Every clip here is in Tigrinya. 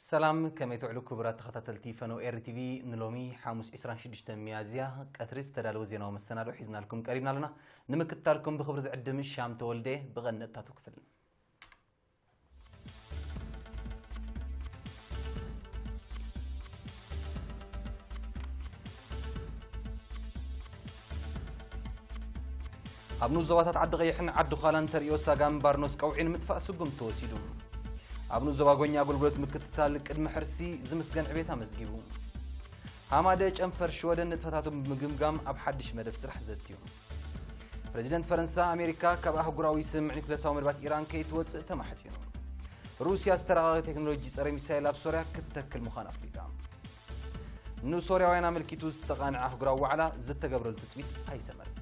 ሰላም፣ ከመይ ትውዕሉ ክቡራት ተኸታተልቲ ፈነው ኤሪ ቲቪ? ንሎሚ ሓሙስ ዕስራን ሽዱሽተን ሚያዝያ ቀትሪ ዝተዳለወ ዜናዊ መሰናድኦ ሒዝናልኩም ቀሪብና ኣለና። ንምክትታልኩም ብኽብሪ ዝዕድም ሻም ተወልደ። ብቐንነታቱ ክፍል ኣብ ንኡስ ዞባታት ዓዲ ቀይሕን ዓዲ ዃላን ተርእዮ ሳጋም ባርኖስ ቀውዒ ንምጥፋእ ስጉምቲ ተወሲዱ። ኣብ ንኡስ ዞባ ጎኛ ኣገልግሎት ምክትታል ቅድሚ ሕርሲ ዝምስገን ዕቤት ኣመዝጊቡ። ሃማደ ጨንፈር ሽወደን ንጥፈታቱ ብምግምጋም ኣብ ሓድሽ መደብ ስራሕ ዘትዩ። ፕረዚደንት ፈረንሳ ኣሜሪካ ካብ ኣህጉራዊ ስምምዕ ኒኩለሳዊ መደባት ኢራን ከይትወፅእ ተማሕፂኑ። ሩስያ ዝተረጋገ ቴክኖሎጂ ፀረ ሚሳይል ኣብ ሶርያ ክትተክል ምዃን ኣፍሊጣ። ንሶርያውያን ኣመልኪቱ ዝተቓንዐ ኣህጉራዊ ዋዕላ ዝተገብረሉ ትፅቢት ኣይሰመረን።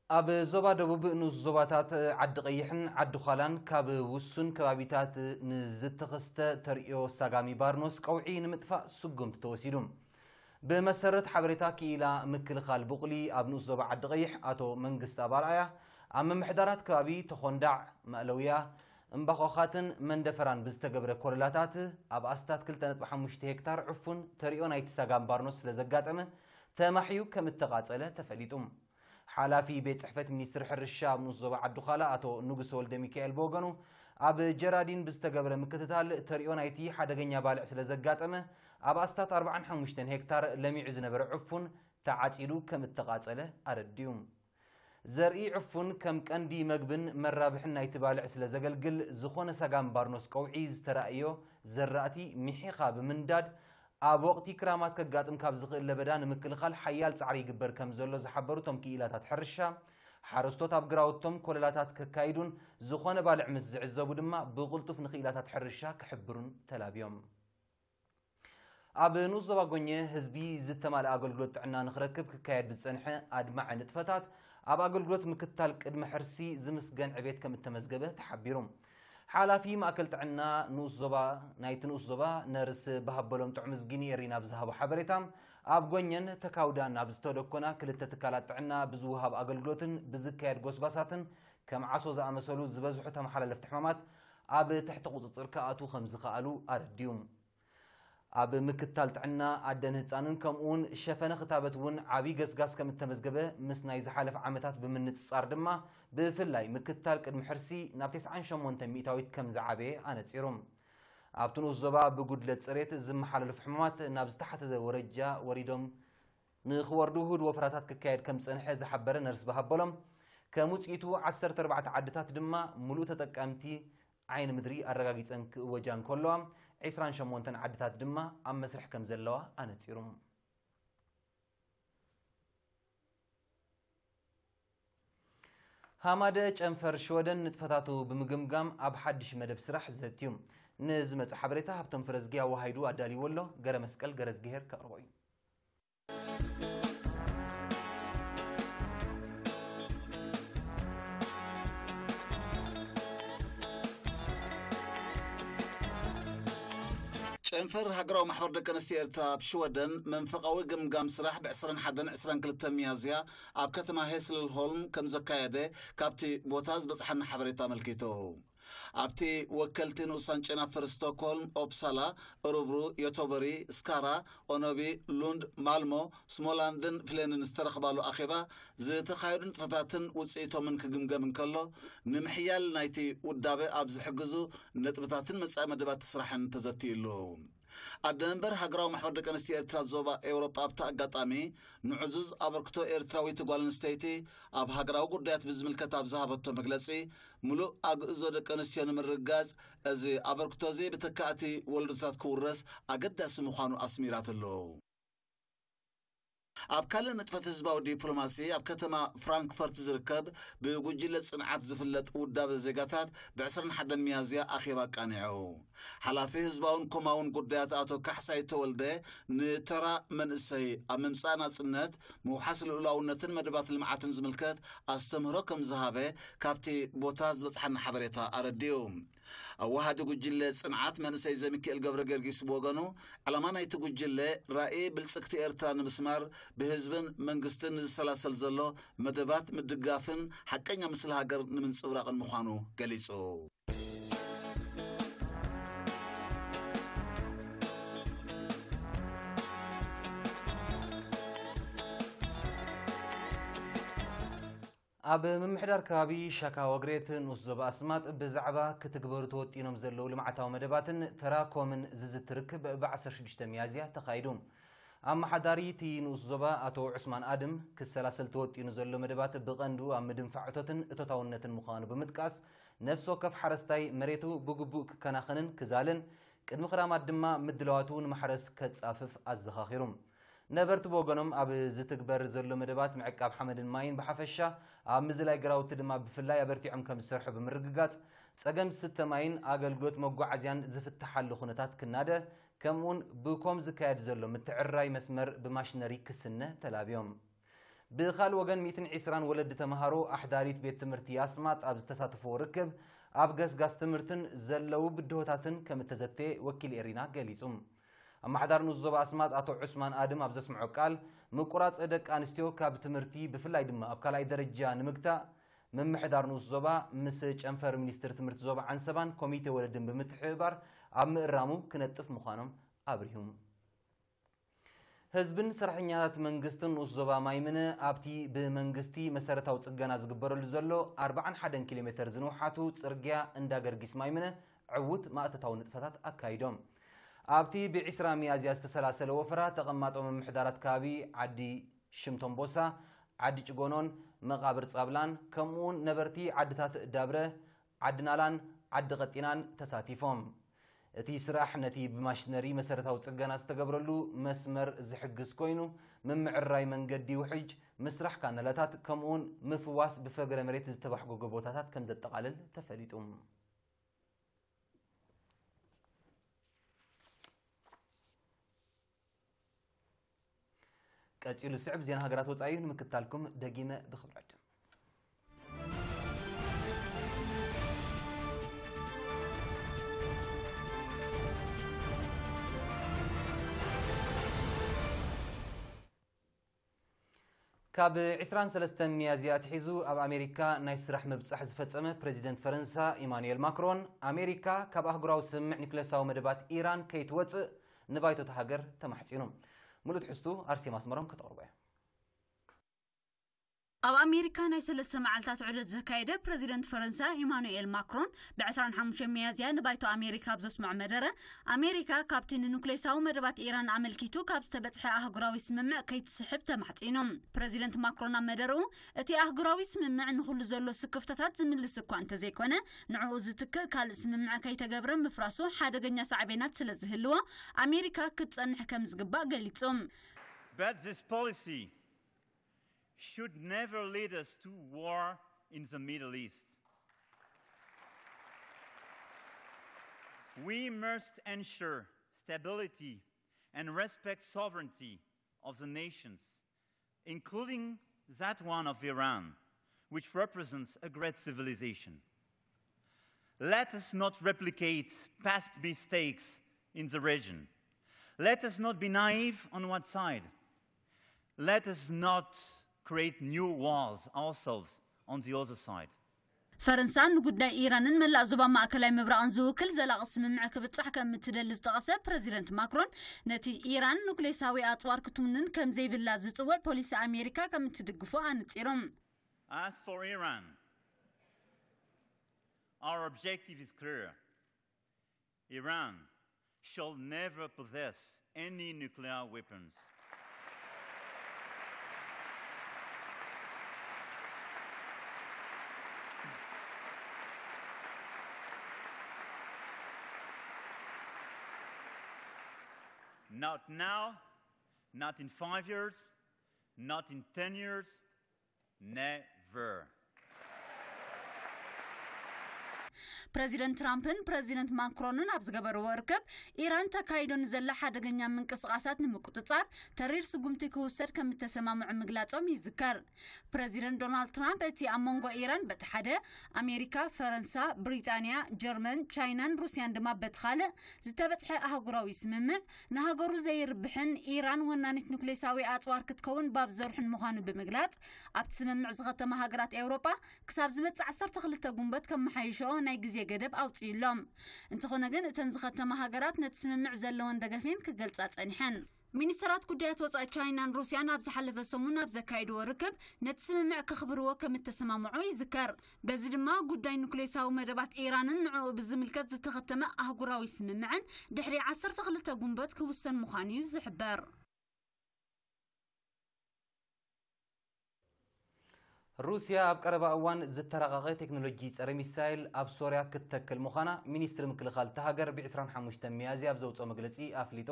ኣብ ዞባ ደቡብ ንኡስ ዞባታት ዓዲ ቀይሕን ዓዲ ዃላን ካብ ውሱን ከባቢታት ንዝተኸስተ ተርእዮ ሳጋሚ ባርኖስ ቀውዒ ንምጥፋእ ስጉምቲ ተወሲዱ። ብመሰረት ሓበሬታ ክኢላ ምክልኻል ብቑሊ ኣብ ንኡስ ዞባ ዓዲ ቀይሕ ኣቶ መንግስቲ ኣባርኣያ፣ ኣብ ምምሕዳራት ከባቢ ተኾንዳዕ፣ መእለውያ፣ እምባኾኻትን መንደፈራን ብዝተገብረ ኮለላታት ኣብ ኣስታት ክልተ ነጥቢ ሓሙሽተ ሄክታር ዕፉን ተርእዮ ናይቲ ሳጋም ባርኖስ ስለ ዘጋጠመ ተማሕዩ ከም እተቓጸለ ተፈሊጡ። ሓላፊ ቤት ጽሕፈት ሚኒስትሪ ሕርሻ ኣብ ንኡስ ዞባ ዓዲ ዃላ ኣቶ ንጉሰ ወልደ ሚካኤል ብወገኑ፣ ኣብ ጀራዲን ብዝተገብረ ምክትታል ተርእዮ ናይቲ ሓደገኛ ባልዕ ስለ ዘጋጠመ ኣብ ኣስታት ኣርባዓን ሓሙሽተን ሄክታር ለሚዑ ዝነበረ ዕፉን ተዓጺዱ ከም እተቓጸለ ኣረዲኡ። ዘርኢ ዕፉን ከም ቀንዲ መግብን መራብሕን ናይቲ ባልዕ ስለ ዘገልግል፣ ዝኾነ ሳጋም ባርኖስ ቀውዒ ዝተራእዮ ዘራእቲ ሚሒኻ ብምንዳድ፣ ኣብ ወቕቲ ክራማት ከጋጥም ካብ ዝኽእል ለበዳ ንምክልኻል ሓያል ጻዕሪ ይግበር ከም ዘሎ ዝሓበሩ እቶም ክኢላታት ሕርሻ፣ ሓረስቶት ኣብ ግራውቶም ኮለላታት ከካይዱን ዝኾነ ባልዕ ምስ ዝዕዘቡ ድማ ብቕልጡፍ ንክኢላታት ሕርሻ ክሕብሩን ተላብዮም። ኣብ ንኡስ ዞባ ጎኘ ህዝቢ ዝተማልአ ኣገልግሎት ጥዕና ንኽረክብ ክካየድ ብዝጸንሐ ኣድማዒ ንጥፈታት ኣብ ኣገልግሎት ምክትታል ቅድመ ሕርሲ ዝምስገን ዕቤት ከም እተመዝገበ ተሓቢሩ። ሓላፊ ማእከል ጥዕና ንኡስ ዞባ ናይቲ ንኡስ ዞባ ነርስ ብሃበሎም ጥዑምዝጊ ንኤሪና ብዝሃቦ ሓበሬታ፣ ኣብ ጎኘን ተካውዳን ኣብ ዝተደኮና ክልተ ትካላት ጥዕና ብዝወሃብ ኣገልግሎትን ብዝካየድ ጎስጓሳትን ከም ዓሶ ዝኣመሰሉ ዝበዝሑ ተመሓላለፍቲ ሕማማት ኣብ ትሕቲ ቁጽጽር ክኣትዉ ከም ዝኸኣሉ ኣረዲኡ። ኣብ ምክትታል ጥዕና ኣደን ህጻንን ከምኡውን ሸፈነ ክታበት እውን ዓብዪ ገስጋስ ከም እተመዝገበ፣ ምስ ናይ ዝሓለፈ ዓመታት ብምንጽጻር ድማ ብፍላይ ምክትታል ቅድሚ ሕርሲ ናብ ተስዓን ሸሞንተን ሚእታዊት ከም ዝዓበየ ኣነጺሩ። ኣብቲ ንኡስ ዞባ ብጉድለት ጽሬት ዝመሓላለፉ ሕማማት ናብ ዝተሓተ ወረጃ ወሪዶም ንኽወርዱ ውሁድ ወፈራታት ክካየድ ከም ዝጸንሐ ዝሓበረ ነርስ በሃበሎም፣ ከም ውጽኢቱ ዓሰርተ ኣርባዕተ ዓድታት ድማ ምሉእ ተጠቀምቲ ዓይኒ ምድሪ ኣረጋጊጸን ክእወጃ እንከለዋ፣ ዕስራን ሸሞንተን ዓድታት ድማ ኣብ መስርሕ ከም ዘለዋ ኣነጺሩ። ሃማደ ጨንፈር ሽወደን ንጥፈታቱ ብምግምጋም ኣብ ሓድሽ መደብ ስራሕ ዘትዩ። ንዝመጽእ ሓበሬታ ሃብቶም ፍረዝጊ ኣወሃሂዱ ኣዳልይዎ ኣሎ። ገረ መስቀል ገረዝግሄር ከቕርቦ እዩ። ጨንፈር ሃገራዊ ማሕበር ደቂ ኣንስትዮ ኤርትራ ኣብ ሽወደን መንፈቓዊ ግምጋም ስራሕ ብ ዕስራን ሓደን ዕስራን ክልተን ሚያዝያ ኣብ ከተማ ሄስልሆልም ከም ዘካየደ ካብቲ ቦታ ዝበጽሓና ሓበሬታ ኣመልኪቱ። ኣብቲ ወከልቲ ንኡሳን ጨናፍር ስቶክሆልም፣ ኦፕሳላ፣ እሩብሩ፣ ዮቶበሪ፣ ስካራ፣ ኦኖቢ፣ ሉንድ፣ ማልሞ፣ ስሞላንድን ፍሌንን ዝተረኽባሉ ኣኼባ ዝተኻየዱ ንጥፈታትን ውፅኢቶምን ክግምገም እንከሎ፣ ንምሕያል ናይቲ ውዳበ ኣብ ዝሕግዙ ነጥብታትን መጻኢ መደባት ስራሕን ተዘትዩሉ። ኣደ መንበር ሃገራዊ ማሕበር ደቂ ኣንስትዮ ኤርትራ ዞባ ኤውሮጳ ኣብቲ ኣጋጣሚ ንዕዙዝ ኣበርክቶ ኤርትራዊት ጓል ኣንስተይቲ ኣብ ሃገራዊ ጉዳያት ብዝምልከት ኣብ ዝሃበቶ መግለጺ፣ ምሉእ ኣግእዞ ደቂ ኣንስትዮ ንምርግጋጽ እዚ ኣበርክቶ እዚ ብተካእቲ ወለዶታት ክውረስ ኣገዳሲ ምዃኑ ኣስሚራትሉ። ኣብ ካልእ ንጥፈት ህዝባዊ ዲፕሎማሲ ኣብ ከተማ ፍራንክፈርት ዝርከብ ብጉጅለ ጽንዓት ዝፍለጥ ውዳበ ዜጋታት ብ ዕስራን ሓደን ሚያዝያ ኣኼባ ኣቃኒዑ። ሓላፊ ህዝባውን ኮማውን ጉዳያት ኣቶ ካሕሳይ ተወልደ ንተራ መንእሰይ ኣብ ምምጻእ ናጽነት፣ ምውሓስ ልኡላውነትን መደባት ልምዓትን ዝምልከት ኣስተምህሮ ከም ዝሃበ ካብቲ ቦታ ዝበጽሓና ሓበሬታ ኣረዲኡ። ኣወሃዲ ጉጅለ ጽንዓት መንእሰይ ዘሚካኤል ገብረ ገርጊስ ብወገኑ፣ ዕላማ ናይቲ ጉጅለ ራእይ ብልጽግቲ ኤርትራ ንምስማር ብህዝብን መንግስትን ንዝሰላሰል ዘሎ መደባት ምድጋፍን ሓቀኛ ምስሊ ሃገር ንምንጽብራቕን ምዃኑ ገሊጹ። ኣብ ምምሕዳር ከባቢ ሻካ ወግሬት ንኡስ ዞባ ኣስማጥ ብዛዕባ ክትግበሩ ተወጢኖም ዘለዉ ልምዓታዊ መደባትን ተራኮምን ዝዝቲ ርክብ ብ ዓሰርተ ሽዱሽተ ሚያዝያ ተኻይዱ። ኣመሓዳሪ እቲ ንኡስ ዞባ ኣቶ ዑስማን ኣድም፣ ክሰላሰል ተወጢኑ ዘሎ መደባት ብቐንዱ ኣብ ምድንፋዕ እቶትን እቶታውነትን ምዃኑ ብምጥቃስ፣ ነፍሲ ወከፍ ሓረስታይ መሬቱ ብግቡእ ክከናኸንን ክዛልን፣ ቅድሚ ክራማት ድማ ምድላዋቱ ንማሕረስ ከጻፍፍ ኣዘኻኺሩ። ነበርቲ ብወገኖም፣ ኣብ ዝትግበር ዘሎ መደባት ምዕቃብ ሓመድን ማይን ብሓፈሻ፣ ኣብ ምዝላይ ግራውቲ ድማ ብፍላይ ኣበርቲዖም ከም ዝሰርሑ ብምርግጋጽ፣ ጸገም ዝስተ ማይን ኣገልግሎት መጓዓዝያን ዝፍትሓሉ ኩነታት ክናደ፣ ከምኡውን ብኮም ዝካየድ ዘሎ ምትዕርራይ መስመር ብማሽነሪ ክስነ ተላብዮም። ብኻልእ ወገን፣ ሚእትን ዕስራን ወለዲ ተምሃሮ ኣሕዳሪት ቤት ትምህርቲ ኣስማጥ ኣብ ዝተሳተፍዎ ርክብ፣ ኣብ ገስጋስ ትምህርትን ዘለዉ ብድሆታትን ከም እተዘተየ ወኪል ኤሪና ገሊጹ። ኣመሓዳሪ ንኡስ ዞባ ኣስማጥ ኣቶ ዑስማን ኣድም ኣብ ዘስምዖ ቃል፣ ምቁራጽ ደቂ ኣንስትዮ ካብ ትምህርቲ፣ ብፍላይ ድማ ኣብ ካልኣይ ደረጃ ንምግታእ፣ ምምሕዳር ንኡስ ዞባ ምስ ጨንፈር ሚኒስትር ትምህርቲ ዞባ ዓንሰባን ኮሚቴ ወለድን ብምትሕብባር ኣብ ምእራሙ ክነጥፍ ምዃኖም ኣብሪሁ። ህዝብን ሰራሕተኛታት መንግስትን ንኡስ ዞባ ማይምነ ኣብቲ ብመንግስቲ መሰረታዊ ጽገና ዝግበረሉ ዘሎ ኣርባዓን ሓደን ኪሎ ሜተር ዝንውሓቱ ጽርግያ እንዳ ገርጊስ ማይምነ ዕዉት ማእተታዊ ንጥፈታት ኣካይዶም። ኣብቲ ብ ዕስራ ሚያዝያ ዝተሰላሰለ ወፈራ፣ ተቐማጦ ምምሕዳራት ከባቢ ዓዲ ሽምቶምቦሳ፣ ዓዲ ጭጎኖን መቓብር ጻብላን፣ ከምኡውን ነበርቲ ዓድታት ዳብረ፣ ዓዲ ናላን ዓዲ ቀጢናን ተሳቲፎም። እቲ ስራሕ ነቲ ብማሽነሪ መሰረታዊ ጽገና ዝተገብረሉ መስመር ዝሕግዝ ኮይኑ፣ ምምዕርራይ መንገዲ ውሕጅ፣ ምስራሕ ካነላታት፣ ከምኡውን ምፍዋስ ብፈግረ መሬት ዝተባሕጎገ ቦታታት ከም ዘጠቓልል ተፈሊጡ። ቀጺሉ ዝስዕብ ዜና ሃገራት ወጻኢ እዩ። ንምክትታልኩም ደጊመ ብኽብሪ ዕድም። ካብ ዕስራን ሰለስተን ሚያዝያ ኣትሒዙ ኣብ ኣሜሪካ ናይ ስራሕ ምብጻሕ ዝፈጸመ ፕረዚደንት ፈረንሳ ኢማኑኤል ማክሮን፣ ኣሜሪካ ካብ ኣህጉራዊ ስምምዕ ኒክለሳዊ መደባት ኢራን ከይትወጽእ ንባይቶ እታ ሃገር ተማሕጺኑ። ምሉእ ትሕዝቱ ኣርሴማ ኣስመሮም ከተቕርቦ እያ። ኣብ ኣሜሪካ ናይ ሰለስተ መዓልታት ዑደት ዘካየደ ፕረዚደንት ፈረንሳ ኢማኑኤል ማክሮን፣ ብ ዕስራን ሓሙሽተን ሚያዝያ ንባይቶ ኣሜሪካ ኣብ ዘስምዖ መደረ፣ ኣሜሪካ ካብቲ ንኑክሌሳዊ መደባት ኢራን ኣመልኪቱ ካብ ዝተበጽሐ ኣህጉራዊ ስምምዕ ከይትስሕብ ተማሕጺኑ። ፕረዚደንት ማክሮን ኣብ መደርኡ፣ እቲ ኣህጉራዊ ስምምዕ ንኹሉ ዘሎ ስክፍታታት ዝምልስ እኳ እንተዘይኮነ፣ ንዕኡ ዝትክእ ካልእ ስምምዕ ከይተገብረ ምፍራሱ ሓደገኛ ሳዕቤናት ስለ ዝህልዎ፣ ኣሜሪካ ክትጸንሕ ከም ዝግባእ ገሊጹ። But this policy should never lead us to war in the Middle East. We must ensure stability and respect sovereignty of the nations, including that one of Iran, which represents a great civilization. Let us not replicate past mistakes in the region. Let us not be naive on one side. Let us not create new wars ourselves on the other side. ፈረንሳ ንጉዳይ ኢራንን መላእ ዞባ ማእከላይ ምብራቕን ዝውክል ዘላቒ ስምምዕ ክብጻሕ ከም እትደሊ ዝጠቐሰ ፕረዚደንት ማክሮን፣ ነቲ ኢራን ኑክሌሳዊ ኣጽዋር ክትውንን ከም ዘይብላ ዝጽውዕ ፖሊሲ ኣሜሪካ ከም እትድግፎ ኣነጺሩ። As for Iran, our objective is clear. Iran shall never possess any nuclear weapons. Not now, not in five years, not in ten years, never. ፕረዚደንት ትራምፕን ፕረዚደንት ማክሮንን ኣብ ዝገበርዎ ርክብ፣ ኢራን ተካይዶ ንዘላ ሓደገኛ ምንቅስቓሳት ንምቁጽጻር ተሪር ስጉምቲ ክውሰድ ከም እተሰማምዑ ምግላጾም ይዝከር። ፕረዚደንት ዶናልድ ትራምፕ፣ እቲ ኣብ መንጎ ኢራን በቲ ሓደ፣ ኣሜሪካ፣ ፈረንሳ፣ ብሪጣንያ፣ ጀርመን፣ ቻይናን ሩስያን ድማ በቲ ካልእ ዝተበጽሐ ኣህጉራዊ ስምምዕ፣ ንሃገሩ ዘይርብሕን ኢራን ወናኒት ኑክሌሳዊ ኣጽዋር ክትከውን ባብ ዘርሑን ምዃኑ ብምግላጽ፣ ኣብቲ ስምምዕ ዝኸተማ ሃገራት ኤውሮጳ ክሳብ ዝመጽእ ዓሰርተ ክልተ ጉንበት ከመሓይሽኦ ናይ ግዜ ገደብ ኣውጺኡሎም። እንተኾነ ግን፣ እተን ዝኸተማ ሃገራት ነቲ ስምምዕ ዘለወን ደገፌን ክገልጻ ጸኒሐን። ሚኒስተራት ጉዳያት ወጻኢ ቻይናን ሩስያን ኣብ ዝሓለፈ ሰሙን ኣብ ዘካየድዎ ርክብ፣ ነቲ ስምምዕ ከኽብርዎ ከም እተሰማምዑ ይዝከር። በዚ ድማ፣ ጉዳይ ኑክሌሳዊ መደባት ኢራንን ንዕኡ ብዝምልከት ዝተኸተመ ኣህጉራዊ ስምምዕን ድሕሪ ዓሰርተ ክልተ ጉንበት ክውሰን ምዃኑ እዩ ዝሕበር። ሩስያ ኣብ ቀረባ እዋን ዝተራቐቐ ቴክኖሎጂ ጸረ ሚሳይል ኣብ ሶርያ ክትተክል ምዃና ሚኒስትሪ ምክልኻል እታ ሃገር ብ ዕስራን ሓሙሽተን ሚያዝያ ኣብ ዘውጽኦ መግለጺ ኣፍሊጡ።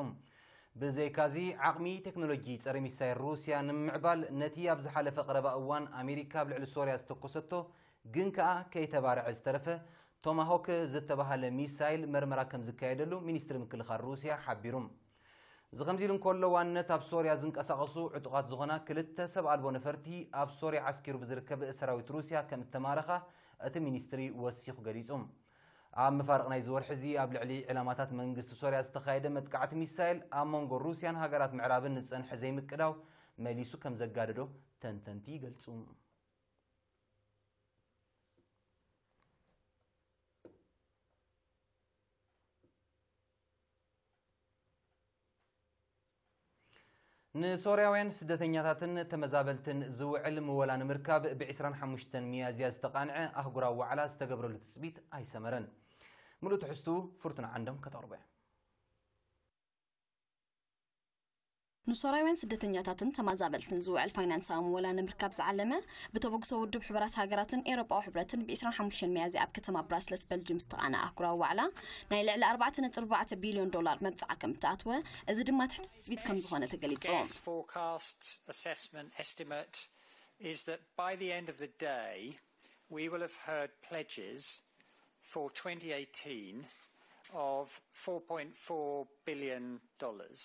ብዘይካዚ፣ ዓቕሚ ቴክኖሎጂ ጸረ ሚሳይል ሩስያ ንምምዕባል፣ ነቲ ኣብ ዝሓለፈ ቀረባ እዋን ኣሜሪካ ኣብ ልዕሊ ሶርያ ዝተኮሰቶ፣ ግን ከኣ ከይተባርዐ ዝተረፈ ቶማሆክ ዝተባህለ ሚሳይል መርመራ ከም ዝካየደሉ ሚኒስትሪ ምክልኻል ሩስያ ሓቢሩ። እዚ ከምዚ ኢሉ እንከሎ፣ ዋንነት ኣብ ሶርያ ዝንቀሳቐሱ ዕጡቓት ዝኾና ክልተ ሰብ ኣልቦ ነፈርቲ ኣብ ሶርያ ዓስኪሩ ብዝርከብ ሰራዊት ሩስያ ከም እተማረኻ እቲ ሚኒስትሪ ወሲኹ ገሊጹ። ኣብ መፋርቕ ናይዚ ወርሒ እዚ ኣብ ልዕሊ ዕላማታት መንግስቲ ሶርያ ዝተኻየደ መጥቃዕቲ ሚሳይል፣ ኣብ መንጎ ሩስያን ሃገራት ምዕራብን ዝጸንሐ ዘይምቅዳው መሊሱ ከም ዘጋደዶ ተንተንቲ ይገልጹ። ንሶርያውያን ስደተኛታትን ተመዛበልትን ዝውዕል ምወላ ንምርካብ ብ ዕስራን ሓሙሽተን ሚያዝያ ዝተቓንዐ ኣህጉራዊ ዋዕላ ዝተገብረሉ ትጽቢት ኣይሰመረን። ምሉእ ትሕዝቱ ፍርቱና ዓንዶም ከተቕርቦ እያ። ንሶርያውያን ስደተኛታትን ተመዛበልትን ዝውዕል ፋይናንሳዊ ምወላ ንምርካብ ዝዓለመ፣ ብተበግሶ ውድብ ሕቡራት ሃገራትን ኤውሮጳዊ ሕብረትን ብ ዕስራን ሓሙሽተን ሚያዝያ ኣብ ከተማ ብራስለስ በልጅም ዝተቓንዐ ኣህጉራዊ ዋዕላ፣ ናይ ልዕሊ ኣርባዕተ ነጥቢ ኣርባዕተ ቢልዮን ዶላር መብጽዓ ከም እተኣትወ፣ እዚ ድማ ትሕቲ ትጽቢት ከም ዝኾነ ተገሊጹ። Best forecast assessment estimate is that by the end of the day, we will have heard pledges for twenty eighteen of four point four billion dollars.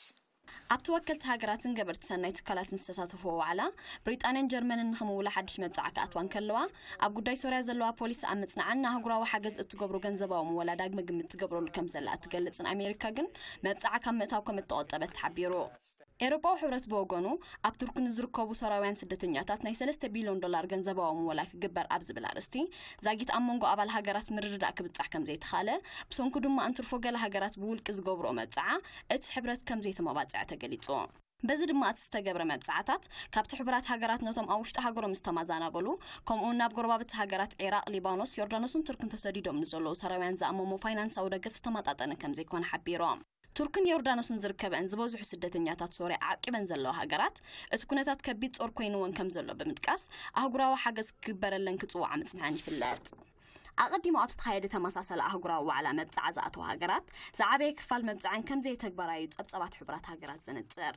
ኣብቲ ወከልቲ ሃገራትን ገበርቲ ሰናይ ትካላትን ዝተሳተፍዎ ዋዕላ፣ ብሪጣንያን ጀርመንን ንኽምውላ ሓድሽ መብጽዓ ክኣትዋ እንከለዋ፣ ኣብ ጉዳይ ሶርያ ዘለዋ ፖሊሲ ኣብ ምጽናዕን ንኣህጉራዊ ሓገዝ እትገብሮ ገንዘባዊ ምወላ ዳግመ ግምት ትገብረሉ ከም ዘላ እትገልጽን ኣሜሪካ ግን፣ መብጽዓ ካብ ምእታው ከም እተቖጠበት ተሓቢሩ። ኤውሮጳዊ ሕብረት ብወገኑ፣ ኣብ ቱርክ ንዝርከቡ ሶርያውያን ስደተኛታት ናይ ሰለስተ ቢልዮን ዶላር ገንዘባዊ ምወላ ክግበር ኣብ ዝብል ኣርእስቲ፣ ዛጊት ኣብ መንጎ ኣባል ሃገራት ምርድዳእ ክብጻሕ ከም ዘይተኻለ፣ ብሰንኩ ድማ እንትርፎ ገለ ሃገራት ብውልቂ ዝገብርኦ መብጽዓ እቲ ሕብረት ከም ዘይተመባጽዐ ተገሊጹ። በዚ ድማ እቲ ዝተገብረ መብጽዓታት ካብቲ ሕቡራት ሃገራት ነቶም ኣብ ውሽጢ ሃገሮም ዝተመዛናበሉ፣ ከምኡ እውን ናብ ጎረባብቲ ሃገራት ዒራቕ፣ ሊባኖስ፣ ዮርዳኖስን ቱርክን ተሰዲዶም ንዘለዉ ሶርያውያን ዝኣመሞ ፋይናንሳዊ ደገፍ ዝተመጣጠነ ከም ዘይኮነ ሓቢሮም። ቱርክን ዮርዳኖስን ዝርከበን ዝበዝሑ ስደተኛታት ሶርያ ዓቂበን ዘለዋ ሃገራት፣ እቲ ኩነታት ከቢድ ጾር ኮይንወን ከም ዘሎ ብምጥቃስ፣ ኣህጉራዊ ሓገዝ ክግበረለን ክጽውዓ ምጽንሐን ይፍለጥ። ኣቐዲሙ ኣብ ዝተኻየደ ተመሳሳሊ ኣህጉራዊ ዋዕላ መብጽዓ ዝኣተዋ ሃገራት፣ ዝዓበየ ክፋል መብጽዐን ከም ዘይተግበራዩ ጸብጻባት ሕቡራት ሃገራት ዘነጽር።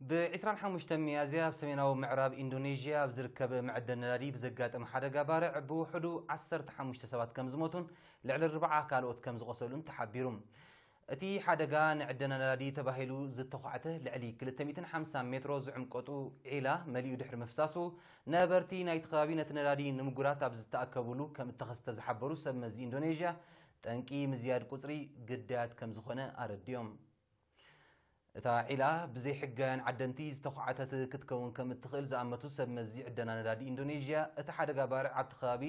ብ ዕስራን ሓሙሽተን ሚያዝያ ኣብ ሰሜናዊ ምዕራብ ኢንዶኔዥያ ኣብ ዝርከብ መዐደኒ ነዳዲ ብዘጋጠመ ሓደጋ ባርዕ ብውሕዱ ዓሰርተ ሓሙሽተ ሰባት ከም ዝሞቱን ልዕሊ ኣርባዓ ካልኦት ከም ዝቖሰሉን ተሓቢሩ። እቲ ሓደጋ ንዕደና ነዳዲ ተባሂሉ ዝተዃዕተ ልዕሊ ክልተ ሚእትን ሓምሳን ሜትሮ ዝዕምቆቱ ዒላ መሊኡ ድሕሪ ምፍሳሱ፣ ነበርቲ ናይቲ ከባቢ ነቲ ነዳዲ ንምጉራት ኣብ ዝተኣከብሉ ከም እተኸስተ ዝሓበሩ ሰብ መዚ ኢንዶኔዥያ፣ ጠንቂ ምዝያድ ቁጽሪ ግዳያት ከም ዝኾነ ኣረዲኦም። እታ ዒላ ብዘይሕጋውያን ዓደንቲ ዝተዃዕተት ክትከውን ከም እትኽእል ዝኣመቱ ሰብ መዚ ዕደና ነዳዲ ኢንዶኔዥያ፣ እቲ ሓደጋ ባርዕ ኣብቲ ከባቢ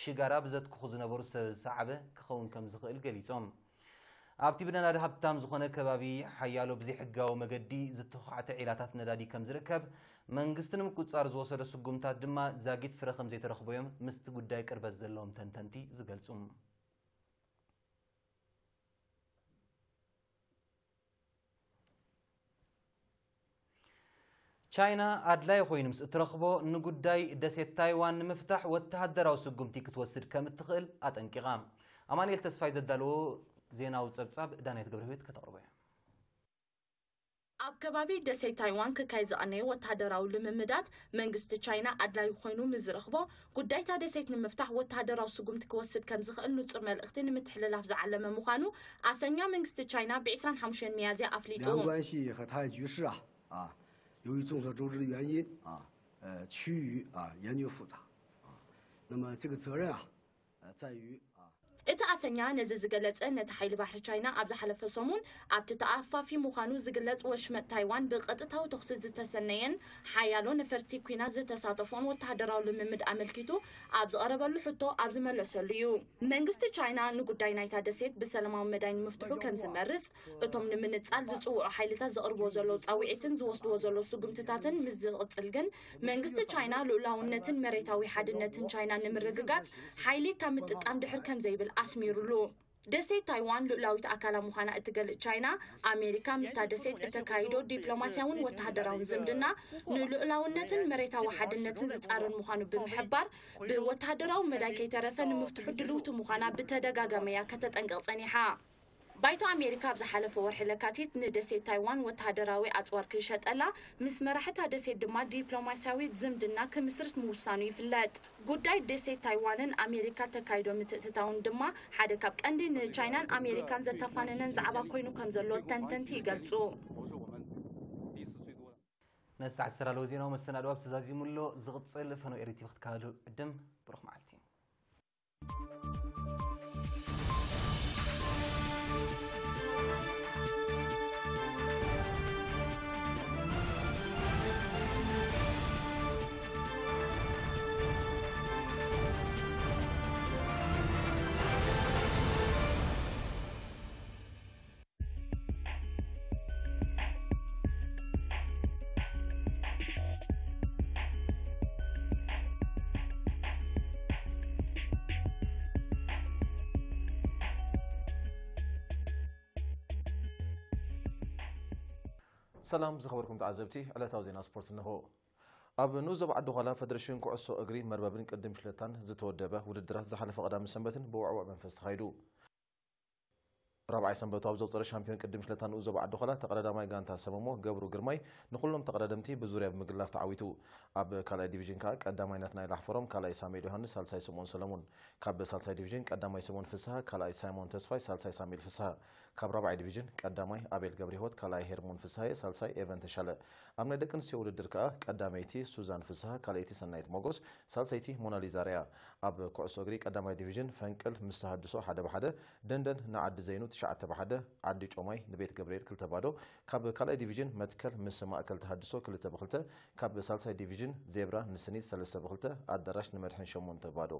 ሽጋራ ብዘትኩኹ ዝነበሩ ሰብ ዝሰዓበ ክኸውን ከም ዝኽእል ገሊጾም። ኣብቲ ብነዳዲ ሃብታም ዝኾነ ከባቢ ሓያሎ ብዘይሕጋዊ መገዲ ዝተዃዕተ ዒላታት ነዳዲ ከም ዝርከብ፣ መንግስቲ ንምቁጽጻር ዝወሰዶ ስጉምታት ድማ ዛጊት ፍረ ከም ዘይተረኽቦ እዮም ምስቲ ጉዳይ ቅርበት ዘለዎም ተንተንቲ ዝገልጹ። ቻይና ኣድላይ ኮይኑ ምስ እትረኽቦ፣ ንጉዳይ ደሴት ታይዋን ንምፍታሕ ወተሃደራዊ ስጉምቲ ክትወስድ ከም እትኽእል ኣጠንቂቓ። ኣማኑኤል ተስፋይ ዘዳለዎ ዜናዊ ጸብጻብ ዳናይት ገብረህይወት ከተቕርቦ እያ። ኣብ ከባቢ ደሴት ታይዋን ክካየድ ዝቐነየ ወተሃደራዊ ልምምዳት መንግስቲ ቻይና ኣድላዩ ኮይኑ ምስ ዝረኽቦ፣ ጉዳይታ ደሴት ንምፍታሕ ወተሃደራዊ ስጉምቲ ክወስድ ከም ዝኽእል ንጹር መልእኽቲ ንምትሕልላፍ ዝዓለመ ምዃኑ ኣፈኛ መንግስቲ ቻይና ብ ዕስራን ሓሙሽተን ሚያዝያ ኣፍሊጡ። 两岸关系和台海局势啊，啊，由于众所周知的原因啊，呃，趋于啊严峻复杂啊。那么这个责任啊，呃，在于啊 እቲ ኣፈኛ ነዚ ዝገለጸ፣ ነቲ ሓይሊ ባሕሪ ቻይና ኣብ ዝሓለፈ ሰሙን ኣብቲ ተኣፋፊ ምዃኑ ዝግለጽ ወሽመጥ ታይዋን ብቐጥታዊ ተኹሲ ዝተሰነየን ሓያሎ ነፈርቲ ኲናት ዝተሳተፎን ወተሃደራዊ ልምምድ ኣመልኪቱ ኣብ ዝቐረበሉ ሕቶ ኣብ ዝመለሰሉ እዩ። መንግስቲ ቻይና ንጉዳይ ናይታ ደሴት ብሰላማዊ መዳይ ንምፍትሑ ከም ዝመርጽ፣ እቶም ንምንጻል ዝጽውዑ ሓይልታት ዘቕርብዎ ዘለዉ ጻውዒትን ዝወስድዎ ዘለዉ ስጉምትታትን ምስ ዝቕጽል ግን፣ መንግስቲ ቻይና ልኡላውነትን መሬታዊ ሓድነትን ቻይና ንምርግጋጽ ሓይሊ ካብ ምጥቃም ድሕር ከም ዘይብል ኣስሚሩሉ። ደሴት ታይዋን ልኡላዊት ኣካላ ምዃና እትገልጽ ቻይና፣ ኣሜሪካ ምስታ ደሴት እተካይዶ ዲፕሎማስያውን ወተሃደራውን ዝምድና ንልኡላውነትን መሬታዊ ሓድነትን ዝጻረር ምዃኑ ብምሕባር፣ ብወተሃደራዊ መዳይ ከይተረፈ ንምፍትሑ ድልውቲ ምዃና ብተደጋጋሚ እያ ከተጠንቅቕ ጸኒሓ። ባይቶ ኣሜሪካ ኣብ ዝሓለፈ ወርሒ ለካቲት ንደሴት ታይዋን ወተሃደራዊ ኣጽዋር ክሸጠላ፣ ምስ መራሕታ ደሴት ድማ ዲፕሎማስያዊ ዝምድና ክምስርት ምውሳኑ ይፍለጥ። ጉዳይ ደሴት ታይዋንን ኣሜሪካ ተካይዶ ምትእትታውን ድማ ሓደ ካብ ቀንዲ ንቻይናን ኣሜሪካን ዘተፋነነን ዛዕባ ኮይኑ ከም ዘሎ ተንተንቲ ይገልጹ። ነዚ ሰዓት ዝተዳለወ ዜናዊ መሰናድኦ ኣብዚ ተዛዚሙ ኣሎ። ዝቕጽል ፈነው ኤሪ ቲቪ ክትከታተሉ ዕድም። ብሩኽ መዓልቲ። ሰላም ዝኸበርኩም ተዓዘብቲ፣ ዕለታዊ ዜና ስፖርት እንሆ። ኣብ ንኡስ ዞባ ዓዲ ዃላ ፈደረሽን ኩዕሶ እግሪ መርበብን ቅድም ሽለታን ዝተወደበ ውድድራት ዝሓለፈ ቀዳምን ሰንበትን ብውዕውዕ መንፈስ ተኻይዱ። ራብዓይ ሰንበቱ ኣብ ዘቑጸረ ሻምፒዮን ቅድም ሽለታ ንኡስ ዞባ ዓዲ ዃላ ተቐዳዳማይ ጋንታ ሰመሞ ገብሩ ግርማይ ንኹሎም ተቐዳደምቲ ብዙርያ ብምግላፍ ተዓዊቱ። ኣብ ካልኣይ ዲቪዥን ከኣ ቀዳማይ ናትናኤል ኣሕፈሮም፣ ካልኣይ ሳሙኤል ዮሃንስ፣ ሳልሳይ ስምኦን ሰለሙን። ካብ ሳልሳይ ዲቪዥን ቀዳማይ ስምኦን ፍስሃ፣ ካልኣይ ሳይሞን ተስፋይ፣ ሳልሳይ ሳሙኤል ፍስሃ። ካብ ራብዓይ ዲቪዥን ቀዳማይ ኣቤል ገብረህይወት፣ ካልኣይ ሄርሞን ፍስሃየ፣ ሳልሳይ ኤቨን ተሻለ። ኣብ ናይ ደቂ ኣንስትዮ ውድድር ከኣ ቀዳመይቲ ሱዛን ፍስሃ፣ ካልኣይቲ ሰናይት ሞጎስ፣ ሳልሰይቲ ሞናሊዛ ርያ። ኣብ ኩዕሶ እግሪ ቀዳማይ ዲቪዥን ፈንቅል ምስ ተሃድሶ ሓደ ብሓደ፣ ደንደን ንዓዲ ዘይኑ ትሽዓተ ብሓደ፣ ዓዲ ጮማይ ንቤት ገብርኤል ክልተ ባዶ። ካብ ካልኣይ ዲቪዥን መትከል ምስ ማእከል ተሃድሶ ክልተ ብክልተ፣ ካብ ሳልሳይ ዲቪዥን ዜብራ ንስኒት ሰለስተ ብክልተ፣ ኣዳራሽ ንመድሕን ሸሞንተ ባዶ።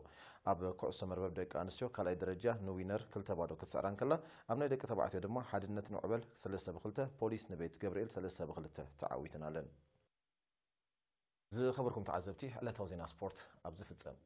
ኣብ ኩዕሶ መርበብ ደቂ ኣንስትዮ ካልኣይ ደረጃ ንዊነር ክልተ ባዶ ክትስዕራ እንከላ፣ ኣብ ናይ ደቂ ተባዕትዮ ድማ ሓድነት ንዕበል ሰለስተ ብክልተ፣ ፖሊስ ንቤት ገብርኤል ሰለስተ ብክልተ ተዓዊተን ኣለን። ዝኸበርኩም ተዓዘብቲ፣ ዕለታዊ ዜና ስፖርት ኣብዚ ፍጸም።